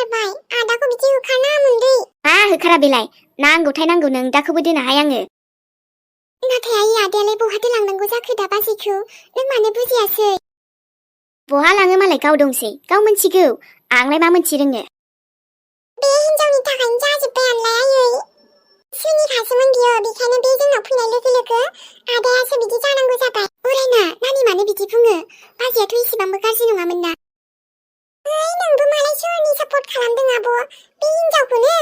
जाथारबाय आदाखौ बिदि होखारनाङामोनलै। मा होखारा बेलाय? नांगौथाय नांगौ नों दाखौबो दोनाहाय आङो। नाथाय आइ आदायालाय बहाथो लांनांगौ जाखो दा बाजैखौ? नों मानो बुजियासै? बहा लाङो मालाय गाव दंसै, गाव मोनथिगौ। आंलाय मा मोनथिरोङो? बे हिनजावनि थाखायनो जाजोब्बायानोलाय आयै। सोरनिखासोमोन बियो, बेखायनो बे जोंनाव फैनाय लोगो लोगो आदायासो बिदि जानांगौ जाबाय। उरायना नानि मानो बिदि बुङो? बाजैयाथ' इसेबांबो गाज्रि नङामोन ना। नोंबो मालाय सोरनि सापर्ट खालामदों आब'? बे हिनजावखौनो?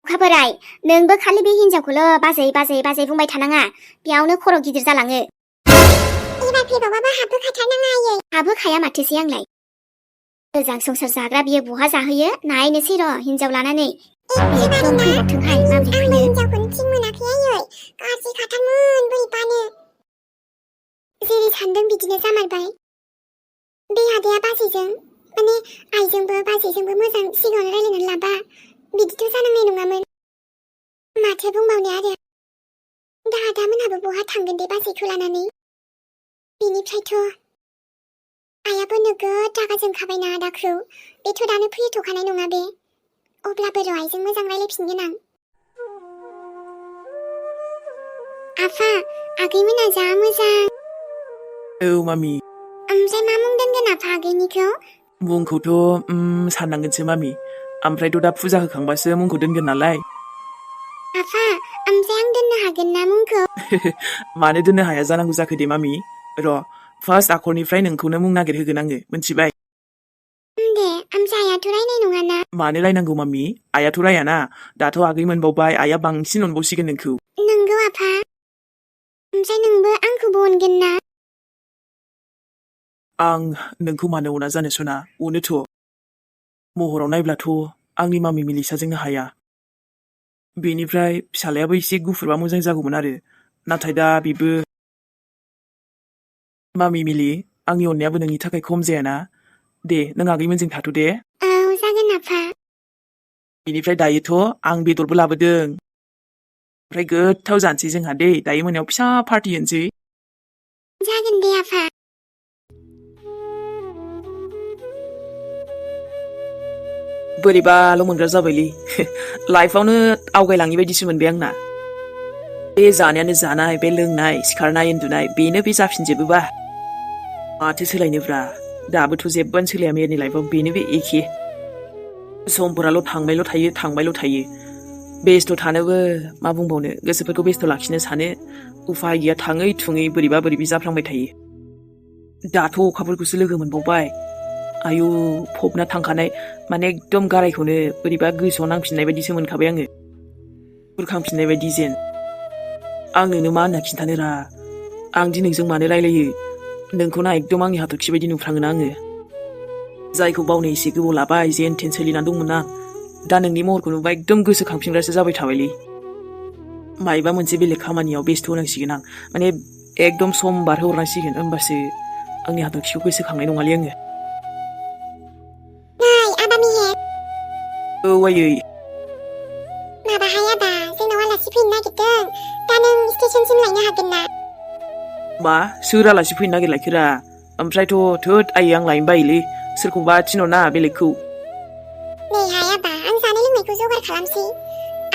अखा बोराय, नोंबो खालि बे हिनजावखौल' बाजै बाजै बाजै बुंबाय थानाङा। बेयावनो खर' गिदिर जालाङो। एबार फैबावबाबा हाबहोखाथारनाङा आयै। हाबहोखाया माथोसै आंलाय। मोजां संसार जाग्रा बियो बहा जाहोयो? नायनोसै र' हिनजाव लानानै। एकदम फैबावथोंहाय माबोरै आंबो फैयो। हिनजावखौनो थिग मोनाखै आयै। गाज्रि खाथारमोन बोरैबानो। जेरै सानदों बिदिनो जामारबाय। बे आदाया बाजैजों माने आइजोंबो बाजैजोंबो मोजां सिगाङावनो रायलायनानै लाबा बिदिथ' जानांनाय नङामोन। माथो बुंबावनो आरो। दा आदामोनहाबो बहा थांगोन दे बाजैखौ लानानै? बेनिफ्रायथ' आइयाबो नोगोद रागा जोंखाबायना आदाखौ। बेथ' दानो फैथ'खानाय नङा बे। अब्लाबो र' आइजों मोजां रायलायफिनगोन आं। आफा, आगैमोना जा मोजां। औ मामि। ओमफ्राय मा मुं दोनगोन आफा आगैनिखौ? मुंखौथ' साननांगोनसो मामि। ओमफ्रायथ' दा फुजा होखांबासो मुंखौ दोनगोन नालाय। आफा, ओमफ्राय आं दोननो हागोन ना मुंखौ? मानो दोननो हाया जानांगौ जाखो दे मामि। र' फार्स्ट आखरनिफ्राय नोंखौनो मुं नागिरहोगोन आङो, मोनथिबाय? दे, ओमफ्राय आइयाथ' रायनाय नङाना? मानो रायनांगौ मामि? आइयाथ' रायाना। दाथ' आगै मोनबावबाय, आइया बांसिन अनबावसिगोन नोंखौ। नंगौ आफा। ओमफ्राय नोंबो आंखौबो अनगोन ना? आं नोंखौ मानो अना जानो सना, अनोथ'। महराव नायब्लाथ' आंनि मामि मिलिसाजोंनो हाया। बेनिफ्राय फिसालायाबो एसे गुफुरबा मोजां जागौमोन आरो। नाथाय दा बेबो। मामि मिलि, आंनि अननायाबो नोंनि थाखाय खम जायाना? दे, नों आगैमोनजों थाथ' दे। औ, जागोन आफा। बेनिफ्राय दायोथ' आं बेदरबो लाबोदों। ओमफ्राय गोथाव जानोसै जोंहा दे, दायो मोनायाव फिसा पार्टि होनोसै। जागोन दे आफा। बोरैबाल' मोनग्रा जाबायलै। लाइफआवनो आवगायलाङि बायदिसो मोनबाय आंना। बे जानायानो जानाय, बे लोंनाय, सिखारनाय, उन्दुनाय, बेनो बे जाफिनजोबोबा। माथो सोलायनोब्रा, दाबोथ' जेबोआनो सोलाया मेरनि लाइफआव, बेनो बे एखे। समफोराल' थांबायल' थायो, थांबायल' थायो। बेस्थ' थानोबो मा बुंबावनो, गोसोफोरखौ बेस्थ' लाखिनो सानो। उफाय गैया, थाङै थुङै बोरैबा बोरैबि जाफ्लांबाय थायो। दाथ' अखाफोरखौसो लोगो मोनबावबाय। आयु, फबना थांखानाय माने एकदम गारायखौनो बोरैबा गोसोआव नांफिननाय बायदिसो मोनखाबाय आङो। बुरखांफिननाय बायदि जेन। आं नोंनो मा होनना खिन्थानो रा। आं दि नोंजों मानो रायलायो, नोंखौना एकदम आंनि हाथरखि बायदि नुफ्राङोना आङो। जायखौ बावनो एसे गोबाव लाबाय, जेन थेन सोलिनानै दंमोन आं। दा नोंनि महरखौ नुबा एकदम गोसोखांफिनग्रासो जाबाय थाबायलै। मायबा मोनसे बेलेग खामानियाव बेस्थ' होनांसिगोन आं। माने एकदम सम बारहोहरनांसिगोन, होमबासो आंनि हाथरखिखौ गोसोखांनाय नङालै आङो। औ आयै। माबाहाय आदा, जोंनाव आलासि फैनो नागिरदों। दा नों स्टेसनसिम लायनो हागोन ना? मा? सोर आलासि फैनो नागिरलायखोरा? ओमफ्रायथ' थोद आयै, आं लायनो बायोलै। सोरखौबा थिनहरना बेलेगखौ। नैहाय आदा, आं जानाय लोंनायखौ जगार खालामसै।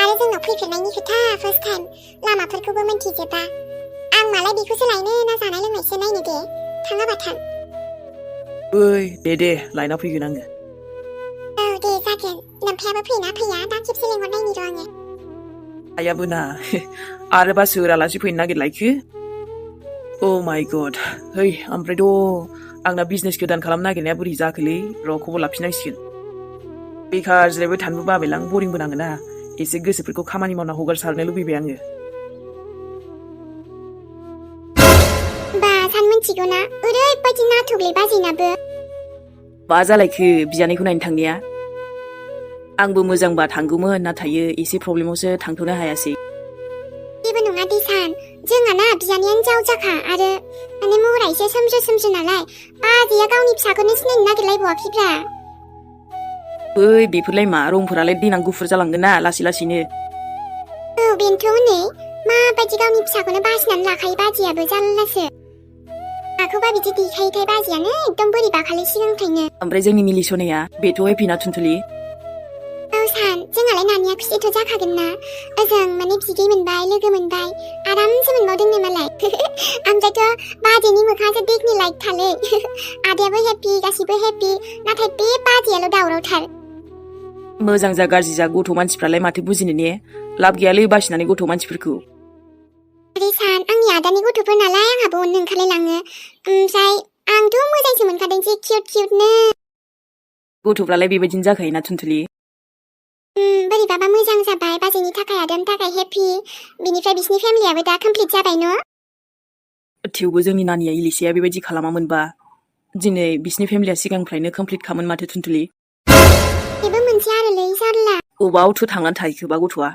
आरो जोंनाव फैफेरनायनि खोथा, फार्स्ट टाइम। लामाफोरखौबो मोनथिजोबा। आं मालाय बेखौसो लायनो ना जानाय लोंनायसो नायनो दे। थाङाबा थां। ओइ, दे लायना फैगोन आङो। औ दे, जागोन। नोमफायाबो फैयोना फैया, दा खेबसे लेंहरनायनि र' आङो। आयाबो ना। आरोबा सोर आलासि फैनो नागिरलायखो? अ माय गड। है, ओमफ्रायथ' आंना बिजनेस गोदान खालामनो नागिरनाया बोरै जाखोलै? र' खबर लाफिननांसिगोन। बेखार जिरायबाय थानोबो बाबायलां, बरिंबो नाङोना। एसे गोसोफोरखौ खामानि मावना हगारसारनो लुबैबाय आङो। बा, सान मिथिगौ ना? ओरैबायदि नाथुरलै बाजैनाबो। मा जालायखो बियानैखौ नायनो थांनाया? आंबो मोजांबा थांगौमोन, नाथाय एसे प्रब्लेमावसो थांथ'नो हायासै। जेबो नङा दे सान। जोंहाना बियानैयानो जावजाखा आरो माने महरा एसे सोमज्रो नालाय बाजैया गावनि फिसाखौनो सिनायनो नागिरलायबावाखैब्रा। ओइ, बेफोरलाय मा? रंफोरालाय देनां गुफुर जालांगोन ना लासै लासैनो। औ, बेनोथ' हनै। माबायदि गावनि फिसाखौनो बासिनानै लाखायो बाजैयाबो, जारलासो। माखौबा बिदि देखायोथाय बाजैयानो एकदम बोरैबाखालै सिगांनिफ्रायनो। ओमफ्राय जोंनि मिलि सनाया, बेथ' हेपिना थुनथुलि? सान जोंहालाय नानिया खुसिथ' जाखागोनना ओजों माने बिगै मोनबाय लोगो मोनबाय आरामसो मोनबावदोंनो मालाय ओमफ्रायथ' बाजैनि मोखाङासो देखनि लाइक थालै आदायाबो हेपि गासिबो हेपि नाथाय बे बाजैयाल' दावरावथार मोजां जा गाज्रि जा गथ' मानसिफ्रालाय माथो बुजिनो ने लाब गैयालै बासिनानै गथ' मानसिफोरखौ आरे सान आंनि आदानि गथ'फोर नालाय आंहाबो अननो ओंखारलायलाङो ओमफ्राय आंथ' मोजांसो मोनखादों जे किउटनो गथ'फ्रालाय बेबायदिनो जाखायोना थुनथुलि बोरैबाबा मोजां जाबाय बाजैनि थाखाय आदानि थाखाय हेपि बिनिफ्राय बिसिनि फेमिलियाबो दा कमप्लिट जाबाय न' थेवबो जोंनि नानिया इलिसाया बेबायदि खालामामोनबा दिनै बिसिनि फेमिलिया सिगांनिफ्रायनो कमप्लिट खामोन माथो थुनथुलि बेबो मोनसे आरोलै जारला अबावथो थांनानै थाहैखोबा गथ'आ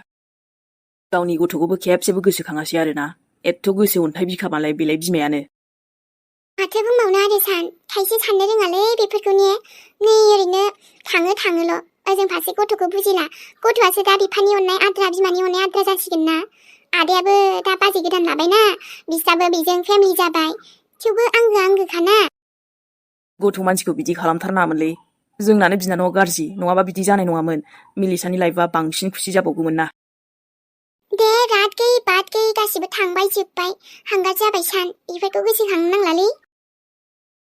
गावनि गथ'खौबो खेबसेबो गोसोखाङासै आरोना एथ' गोसो अन्थाइ बिखामालाय बेलाय बिमायानो माथो बुंबावनो आरो सान खायसे साननो रोङालै बेफोरखौ ने नै ओरैनो थाङोल' ओजों फारसे गथ'खौ बुजिला गथ'आसो दा बिफानि अननाय आद्रा बिमानि अननाय आद्रा जासिगोन ना आदायाबो दा बाजै गोदान लाबायना बिस्राबो बेजों फेमिलि जाबाय थेवबो आंगोखाना गथ' मानसिखौ बिदि खालामथारनाङामोनलै जोंनानो बिनानावा गाज्रि नङाबा बिदि जानाय नङामोन मिलिसानि लाइफआ बांसिन खुसि जाबावगौमोन ना दे रात गैयै बात गैयै गासिबो थांबाय जोब्बाय हांगार जाबाय सान बेफोरखौ गोसोखांनो नांलालै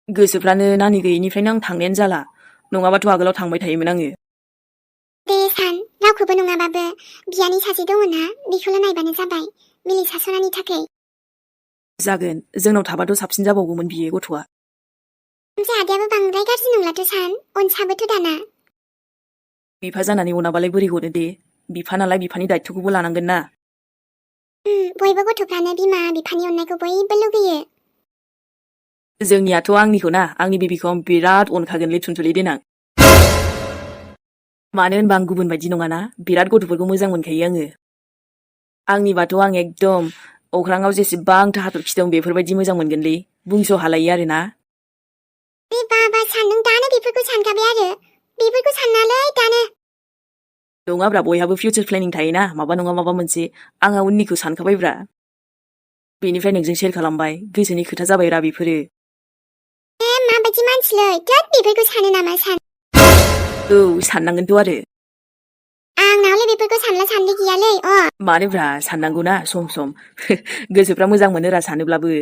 गोसोफ्रानो नानि गैयिनिफ्रायनो आं थांनायानो जाला नङाबाथ' आगोलाव थांबाय थायोमोन आङो दे सान रावखौबो नङाबाबो बियानै सासे दङना बेखौल' नायबानो जाबाय मिलिसा सनानि थाखाय जागोन जोंनाव थाबाथ' साबसिन जाबावगौमोन बियो गथ'आ ओमफ्राय आदायाबो बांद्राय गाज्रि नंलाथ' सान अनसाबोथ' दाना बिफा जानानै अनाबालाय बोरै हरो दे बिफा नालाय बिफानि दायित्वखौबो लानांगोन ना बयबो गथ'फ्रानो बिमा बिफानि अननायखौ बयबो लुगैयो जोंनियाथ' आंनिखौ ना आंनि बेबिखौ आं बिराद अनखागोनलै थुनथुलि देनां मानो होनबा आं गुबुन बायदि नङाना बिराद गथ'फोरखौ मोजां मोनखायो आङो आंनिबाथ' आं एकदम अख्राङाव जेसेबांथा हाथरखि दं बेफोरबायदि मोजां मोनगोनलै बुंस' हालायि आरोना बे बाबा सान नों दानो बेफोरखौ सानखाबाय आरो बेफोरखौ साननालै दानो नङाब्रा बयहाबो फिउचार प्लेनिं थायोना माबा नङा माबा मोनसे आंहा उननिखौ सानखाबायब्रा बेनिफ्राय नोंजों शेयार खालामबाय गोसोनि खोथा जाबायरा बेफोरो माबायदि मानसिलै थोद बेफोरखौ सानो नामा सान औ साननांगोनथ' आरो आंनावलाय बेफोरखौ सानला सानलि गैयालै मानोब्रा साननांगौना सम सम गोसोफ्रा मोजां मोनोरा सानोब्लाबो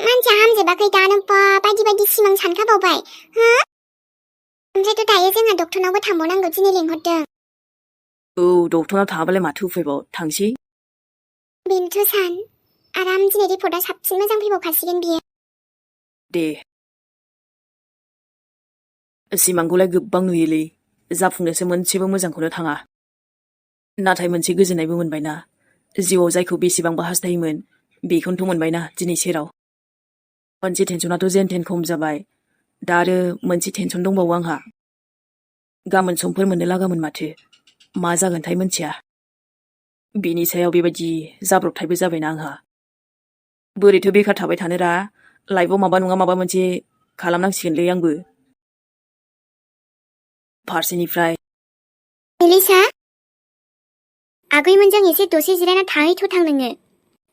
मानसिया हामजोबाखै दानो बायदि बायदि सिमां सानखाबावबाय हो ओमफ्रायथ' दायो जोंहा डक्टरनावबो थांबावनांगौ दिनै लेंहरदों औ डक्टरनाव थाङाबालाय माथो उफायबाव थांसै बेनोथ' सान आराम दिनै रिपर्टआ साबसिन मोजां फैबावखासिगोन बियो दे सिमांखौलाय गोबां नुयोलै जाफुंनोसो मोनसेबो मोजांखौनो थाङा नाथाय मोनसे गोजोननायबो मोनबायना जिउआव जायखौ बेसेबांबा हास्थायोमोन बेखौनोथ' मोनबायना दिनै सेराव मोनसे टेनसनाथ' जेन थेन खम जाबाय दा आरो मोनसे टेनसन दंबावो आंहा गाबोन समफोर मोननो लागामोन माथो मा जागोनथाय मोनथिया बेनि सायाव बेबायदि जाब्रबथायबो जाबायना आंहा बोरैथो बेखार थाबाय थानोरा लाइफआव माबा नङा माबा मोनसे खालामनांसिगोनलै आंबो फारसेनिफ्राय एलिसा आगैमोनजों एसे दसे जिरायना थाहैथ' थां नोङो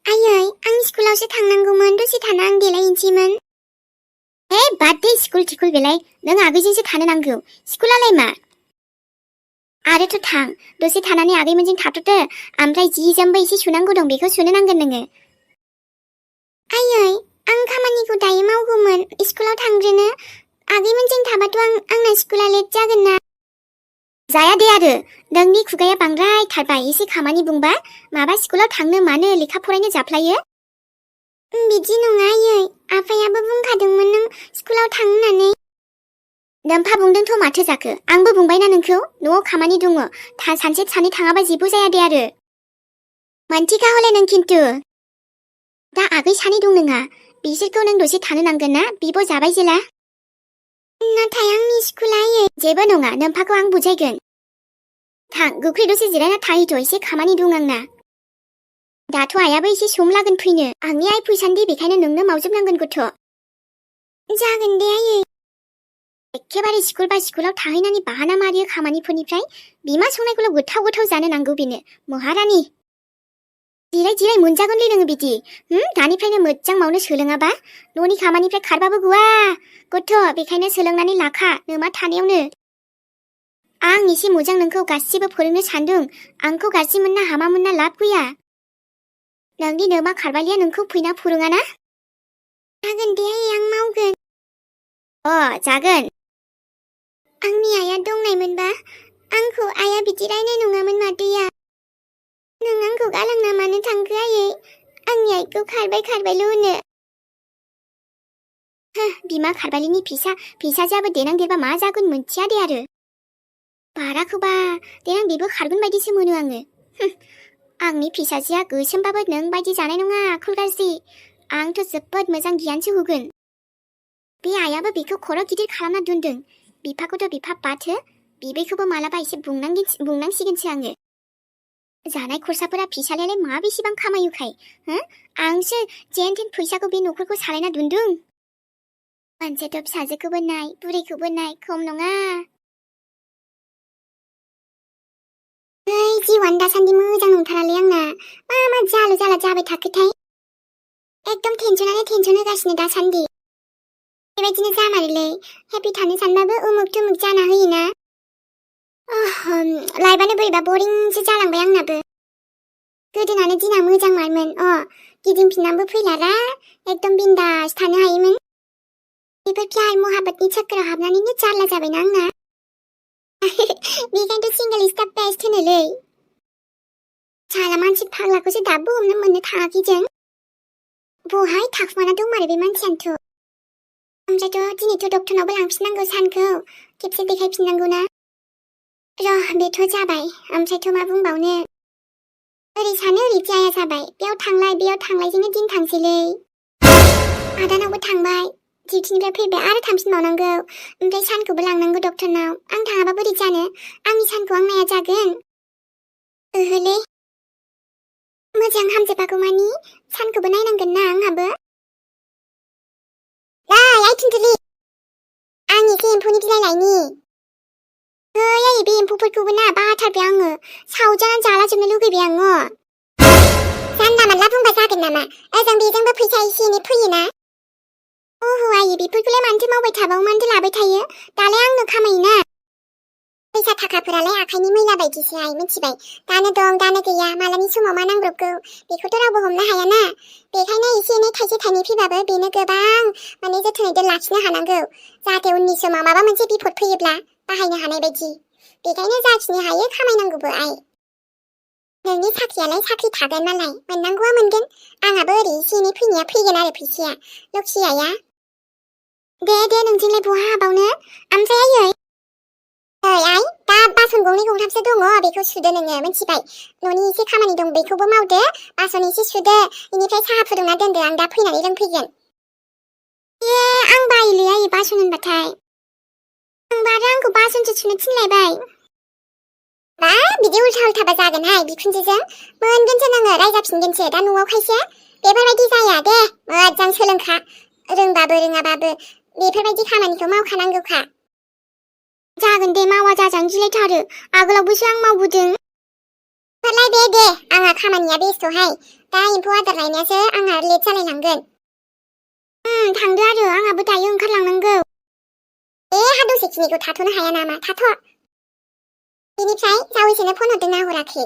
आयै आं स्कुलावसो थांनांगौमोन दसे थाना आं देलायहैनोसैमोन हे बाद दे स्कुल थिकुल बेलाय नों आगैजोंसो थानो नांगौ स्कुलालाय मा आरोथ' थां दसे थानानै आगैमोनजों थाथ'दो ओमफ्राय जि जोमबो एसे सुनांगौ दं बेखौ सुनो नांगोन नोङो आयै आं खामानिखौ दायो मावगौमोन स्कुलाव थांग्रोनो आगैमोनजों थाबाथ' आंना स्कुला लेट जागोन ना जाया दे आरो नोंनि खुगाया बांद्राय थारबाय एसे खामानि बुंबा माबा स्कुलाव थांनो मानो लेखा फरायनो जाफ्लायो बिदि नङा आयै आफायाबो बुंखादोंमोन नों स्कुलाव थां होननानै नोम्फा बुंदोंथ' माथो जाखो आंबो बुंबायना नोंखौ न'आव खामानि दङ सानसे सानै थाङाबा जेबो जाया दे आरो मोनथिखा हले नों खिन्थु दा आगै सानै दं नोंहा बिसोरखौ नों दसे थानो नांगोन ना बिब' जाबाय जेला नाथाय आंनि स्कुला आयै जेबो नङा नोम्फाखौ आं बुजायगोन थां गोख्रै दसे जिरायना थाहैथ' एसे खामानि दं आंना दाथ' आइयाबो एसे सम लागोन फैनो आंनि आइ फैसान्दि बेखायनो नोंनो मावजोबनांगोन गथ' जागोन दे आयै एखेबारे स्कुल बा स्कुलाव थाहैनानै बाहाना मारियो खामानिफोरनिफ्राय बिमा संनायखौल' गोथाव गोथाव जानो नांगौ बेनो महारानि जिराय जिराय मोनजागोनलै नोङो बिदि दानिफ्रायनो मोजां मावनो सोलोङाबा न'नि खामानिफ्राय खारबाबो गुवा गथ' बेखायनो सोलोंनानै लाखा नोमा थानायावनो आं एसे मोजां नोंखौ गासिबो फोरोंनो सानदों। आंखौ गाज्रि मोनना हामा मोनना लाब गैया। नोंनि नोमा खारबालिया नोंखौ फैना फोरोङा ना? जागोन दे आयै आं मावगोन। जागोन। आंनि आइया दंनायमोनबा आंखौ आइया बिदि रायनाय नङामोन मादैया। नों आंखौ गालांना मानो थांखो आयै? आंनि आइखौ खारबायल' होनो। बिमा खारबालिनि फिसाजोआबो देनां देरबा मा जागोन मोनथिया दे आरो। बाराखौबा देनां बेबो खारगोन बायदिसो मोनो आङो। आंनि फिसाजोआ गोसोमबाबो नों बायदि जानाय नङा आखल गाज्रि। आंथ' जोबोद मोजां गियानसो होगोन। बे आइयाबो बेखौ खर' गिदिर खालामना दोनदों। बिफाखौथ' बिफा बाथो, बिबैखौबो मालाबा एसे बुंनांसिगोनसो आङो। जानाय खरसाफोरा फिसालायालाय मा बेसेबां खामायोखाय? आंसो जेन थेन फैसाखौ बे न'खरखौ सालायना दोनदों। मोनसेथ' फिसाजोखौबो नाय, बुरैखौबो नाय, खम नङा। जिउआनो दासान्दि मोजां नंथारालै आंना। मा जालु जाला जाबाय थाखोथाय। एकदम टेनसन होगासिनो दासान्दि। बेबायदिनो जामारोलै। हेपि थानो सानबाबो उमुक तुमुक जाना होयोना। लाइफआनो बोरैबा बरिंसो जालांबाय आंनाबो। गोदोनानो दिना मोजांमारमोन। गिदिंफिननानैबो फैलारा। एकदम बिन्दास थानो हायोमोन। बेफोर प्यार महाबतनि चक्कराव हाबनानैनो जारला जाबायना आंना। बेखायनोथ' सिंगल इज द बेस्ट होनोलै। साला मानसि फाग्लाखौसो दाबो हमनो मोननो थाङाखै जों। बहाय थाखुमाना दंमारो बे मानसियानोथ'। ओमफ्रायथ' दिनैथ' डक्टरनावबो लांफिननांगौ सानखौ। खेबसे देखायफिननांगौना। बेथ' जाबाय। ओमफ्रायथ' मा बुंबावनो। ओरै सानो ओरै जाया जाबाय। बेयाव थांलायजोंनो दिन थांसैलै। आदानावबो थांबाय। डिउटिनिफ्राय फैबाय आरो थांफिनबावनांगौ। ओमफ्राय सानखौबो लांनांगौ डक्टरनाव। आं थाङाबा बोरै जानो? आंनि सानखौ आं नाया जागोन। ओहोलै। मोजां हामजोबागौ मानि सानखौबो नायनांगोन ना आंहाबो। आइ थुनथुलि, आं एसे एम्फौनि बिलाइ लायनि। आयै बे एम्फौफोरखौबो ना बाथारबाय आङो। सावजाना जालाजोबनो लुगैबाय आङो। जानला मानला बुंबा जागोन नामा? ओजों बेजोंबो फैसा एसे एनै फैयोना। आयै बेफोरखौलाय मानोथो मावबाय थाबावो, मानोथो लाबाय थायो? दालाय आंनो खामायोना। फैसा थाखाफोरालाय आखाइनि मैला बायदिसो आइ मिथिबाय। दानो दं दानो गैया, मालानि समाव मा नांब्रबगौ बेखौथ' रावबो हमनो हायाना। बेखायनो एसे एनै थाइसे थाइनै फैबाबो बेनो गोबां जोथोनै लाखिनो हानांगौ। जाहाथे उननि समाव माबा मोनसे बिपद फैयोब्ला बाहायनो हानाय बायदि। बेखायनो जाखिनि हायो खामायनांगौबो आइ। नोंनि साख्रियालाय साख्रि थागोन मालाय, मोननांगौआ मोनगोन। आंहाबो ओरै एसे एनै फैनाया फैगोन आरो फैसाया। लक्ष्मी आइया। दे नोंजोंलाय बहा हाबावनो। ओमफ्राय आयै आइ दा बासन गंनै गंथामसो दङ, बेखौ सुदो नोङो मिथिबाय। न'नि एसे खामानि दं बेखौबो मावदो, बासन एसे सुदो, बेनिफ्राय साहा फुदुंना दोनदो, आं दा फैनानै लोंफैगोन। आं बायोलै आयै बासन होनबाथाय। आंबा आरो आंखौ बासनसो सुनो थिनलायबाय। बिदि उल्था उल्थाबा जागोनहाय बिखुनजोजों। मोनगोनसो नोङो, रायजाफिनगोनसो दा न'आव खायसे। बेफोरबायदि जाया दे, मोजां सोलोंखा। रोंबाबो रोङाबाबो बेफोरबायदि खामानिखौ मावखानांगौखा। जागोन दे, मावा जाजानो गिलायथारो। आगोलावबोसो आं मावबोदों। दे आंहा खामानिया बेस्थ'हाय। दा एम्फौ आदार लायनायासो आंहा लेट जालायलांगोन। थांदो आरो आंहाबो दायो ओंखारलांनांगौ। हा दसेखिनिखौ थाथ'नो हाया नामा? थाथ'। बेनिफ्राय जावैसोनो फन हरदोंना हराखै?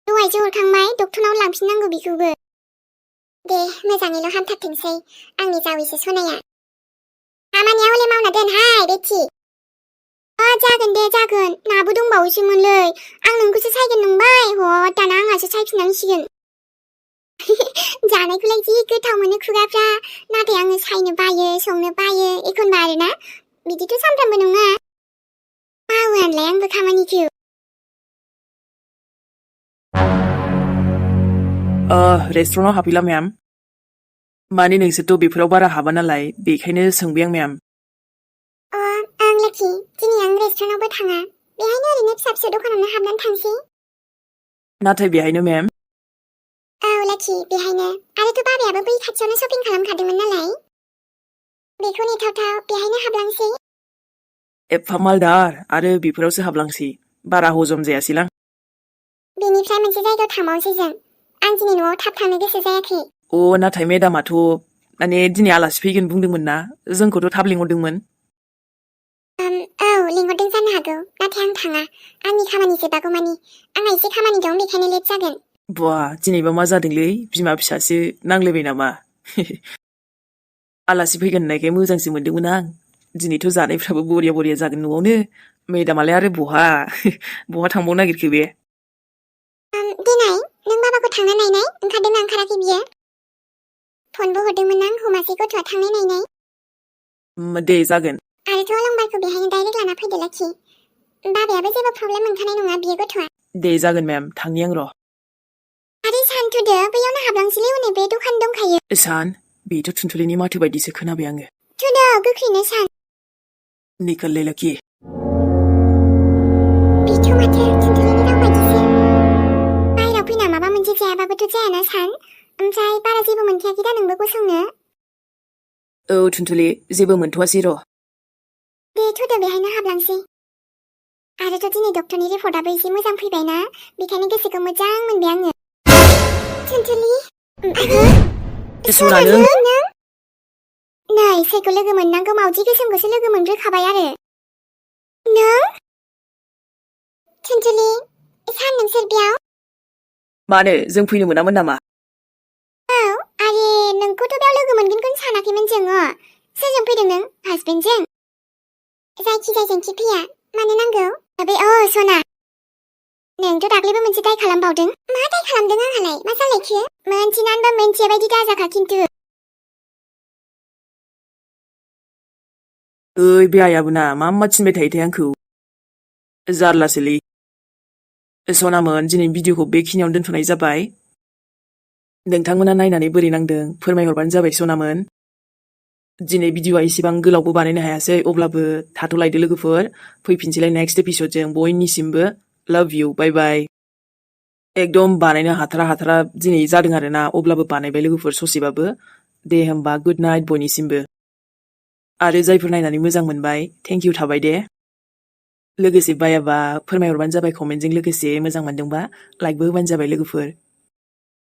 दहायसो हरखांबाय, डक्टरनाव लांफिननांगौ बेखौबो। दे मोजाङैल' हामथारथोंसै आंनि जावैसो सनाया। खामानिया हले मावना दोनहाय बेथि। जागोन दे जागोन। नाबो दंबावोसोमोनलै। आं नोंखौसो सायगोन नंबाय। दाना आंहासो सायफिननांसिगोन। जानायखौलाय जि गोथाव मोनो खुगाफ्रा, नाथाय आङो सायनो बायो, संनो बायो एखनबा आरोना। बिदिथ' सानफ्रामबो नङा। मावोआनोलाय आंबो खामानिखौ। रेस्टुरेन्टाव हाबफैला मेम। माने नोंसोरथ' बेफोराव बारा हाबा नालाय, बेखायनो सोंबाय आं मेम। आं लोखि, दिनै आं रेस्टुरेन्टावबो थाङा। बेहायनो ओरैनो फिसा फिसौ दखानावनो हाबनानै थांसै। नाथाय बेहायनो मेम। लोखि बेहायनो। आरोथ' बाबायाबो बै खाथियावनो शपिं खालामखादोंमोन नालाय। बेखौ नेथावथाव बेहायनो हाबलांसै। एफा मालदार आरो बेफोरावसो हाबलांसै। बारा हजम जायासैलां। बेनिफ्राय मोनसे जायगायाव थांबावनोसै जों। आं दिनै न'आव थाब थांनो गोसो जायाखै। नाथाय मेडामाथ' माने दिनै आलासि फैगोन बुंदोंमोन ना, जोंखौथ' थाब लिंहरदोंमोन। औ लिंहरदों जानो हागौ नाथाय आं थाङा आंनि खामानि जोबागौमानि आंहा एसे खामानि दं बेखायनो लेट जागोन बा दिनैबा मा जादोंलै बिमा फिसासो नांलायबाय नामा आलासि फैगोन होननायखाय मोजांसो मोनदोंमोन आं दिनैथ' जानायफ्राबो बरिया बरिया जागोन न'आवनो मेदामालाय आरो बहा बहा थांबावनो नागिरखो बे देनाय नों बाबाखौ थांना नायनाय ओंखारदोंना ओंखाराखै बियो फनबो हरदोंमोन आं हमासै गथ'आ थांनाय नायनाय दे जागोन आरोथ' अलंबारखौ बेहायनो डाइरेक्ट लाना फैदो लाखि बाबायाबो जेबो प्रब्लेम मोनखानाय नङा बियो गथ'आ दे जागोन मेम थांनि आं र' आरो सानथुदो बैयावनो हाबलांसैलै हनै बे दखान दंखायो सान बेथ' थुनथुलिनि माथो बायदिसो खोनाबाय आङो थुदो गोख्रैनो सान निकोलले लकी बेथ' माथो थुनथुलिनि राव बायदिसो बाहेराव फैना माबा मोनसे जायाबाबोथ' जायाना सान ओमफ्राय बारा जेबो मोनखायाखै दा नोंबो गसंनो औ थुनथुलि जेबो मोनथ'वासै र' दे थुदो बेहायनो हाबलांसै आरोथ' दिनै डक्टरनि रिपर्टआबो एसे मोजां फैबायना बेखायनो गोसोखौ मोजां मोनबाय आङो थुनथुलि सना नों नै सोरखौ लोगो मोननांगौ मावजि गोसोमखौसो लोगो मोनग्रोखाबाय आरो नों थुनथुलि सान नोंसोर बेयाव मानो जों फैनो मोनामोन नामा औ आरे नोंखौथ' बेयाव लोगो मोनगोनखौनो सानाखैमोन जोङो सोरजों फैदों नों हासबेन्डजों जायखिजायजोंखि फैया मानो नांगौ बे सना नोंथ' दाख्लैबो मोनसे दाय खालामबावदों मा दाय खालामदों आंहालाय मा जालायखो मोनथिनानैबो मोनथिया बायदि दाजाखा खिन्थु ओइ बे आइयाबोना मा थिनबाय थायोथाय आंखौ जारलासोलै सनामोन दिनै भिडिअखौ बेखिनियावनो दोनथ'नाय जाबाय नोंथांमोना नायनानै बोरै नांदों फोरमायहरबानो जाबाय सनामोन दिनै भिडिअआ एसेबां गोलावबो बानायनो हायासै अब्लाबो थाथ'लायदो लोगोफोर फैफिनसैलाय नेक्स्ट एपिसडजों बयनिसिमबो लाभ इउ बाय बाय एकदम बानायनो हाथारा दिनै जादों आरोना अब्लाबो बानायबाय लोगोफोर ससेबाबो दे होमबा गुड नाइट बयनिसिमबो आरो जायफोर नायनानै मोजां मोनबाय थेंक इउ थाबाय दे लोगोसे बायाबा फोरमायहरबानो जाबाय कमेन्टजों लोगोसे मोजां मोनदोंबा लाइकबो होबानो जाबाय लोगोफोर